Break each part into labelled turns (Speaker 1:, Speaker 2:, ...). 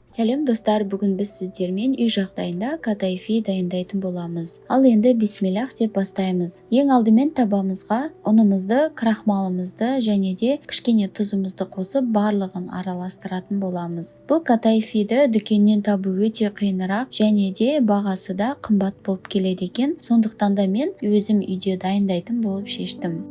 Speaker 1: Сәлем, достар! Бүгін біз сіздермен үй жағдайында катаифи дайындайтын боламыз. Ал енді бисмиллах деп бастаймыз. Ең алдымен табамызға ұнымызды, крахмалымызды және де кішкене тұзымызды қосып, барлығын араластыратын боламыз. Бұл катаифиді дүкеннен табу өте қиынырақ және де бағасы да қымбат болып келеді екен. Сондықтан да мен өзім үйде дайындайтын болып шештім.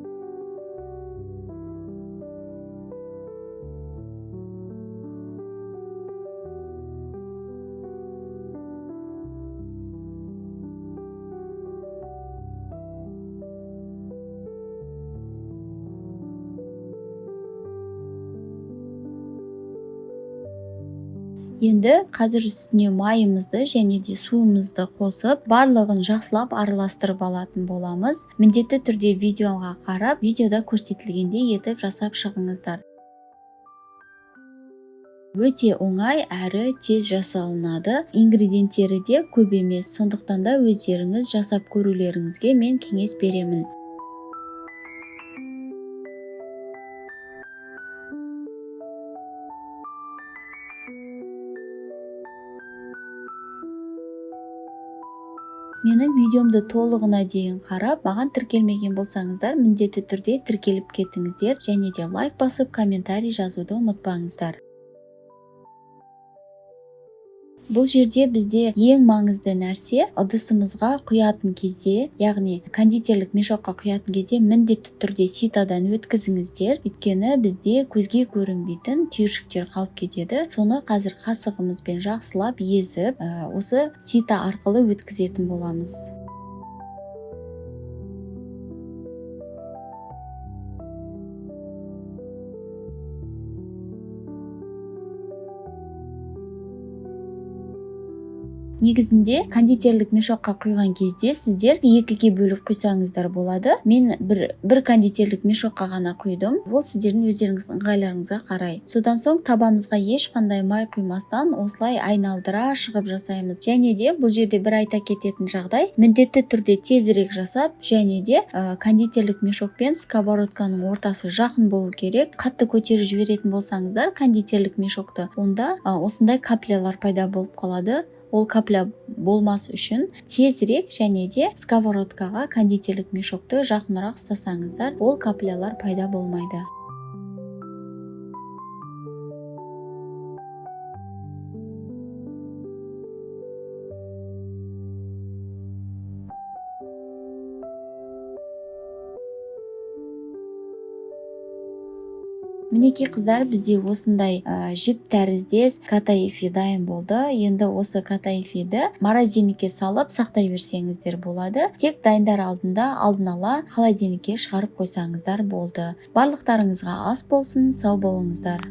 Speaker 1: Енді қазір үстіне майымызды және де суымызды қосып, барлығын жақсылап араластырып алатын боламыз. Міндетті түрде видеоға қарап, видеода көрсетілгендей етіп жасап шығыңыздар. Өте оңай әрі тез жасалынады. Ингредиенттері де көп емес, сондықтан да өздеріңіз жасап көрулеріңізге мен кеңес беремін. Менің видеомды толығына дейін қарап, маған тіркелмеген болсаңыздар, міндетті түрде тіркеліп кетіңіздер және де лайк басып, комментарий жазуды ұмытпаңыздар. Бұл жерде бізде ең маңызды нәрсе: ыдысымызға құятын кезде, яғни кондитерлік мешокқа құятын кезде, міндетті түрде ситодан өткізіңіздер, өйткені бізде көзге көрінбейтін түйіршіктер қалып кетеді. Соны қазір қасығымызбен жақсылап езіп, осы сито арқылы өткізетін боламыз. Негізінде кондитерлік мешокқа құйған кезде сіздер екіге бөліп құйсаңыздар болады. Мен бір кондитерлік мешокқа ғана құйдым, ол сіздердің өздеріңіздің ыңғайларыңызға қарай. Содан соң табамызға ешқандай май құймастан, осылай айналдыра шығып жасаймыз. Және де бұл жерде бір айта кететін жағдай: міндетті түрде тезірек жасап және де кондитерлік мешок пен сковородканың ортасы жақын болу керек. Қатты көтеріп жіберетін болсаңыздар кондитерлік мешокты, онда осындай каплялар пайда болып қалады. Ол капля болмас үшін тезірек және де сковородкаға кондитерлік мешокты жақынырақ ұстасаңыздар, ол каплялар пайда болмайды. Мінекей, қыздар, бізде осындай жіп тәріздес катаифи дайын болды. Енді осы катаифиді морозильникке салып сақтай берсеңіздер болады. Тек дайындар алдында алдын ала холодильникке шығарып қойсаңыздар болды. Барлықтарыңызға ас болсын, сау болыңыздар!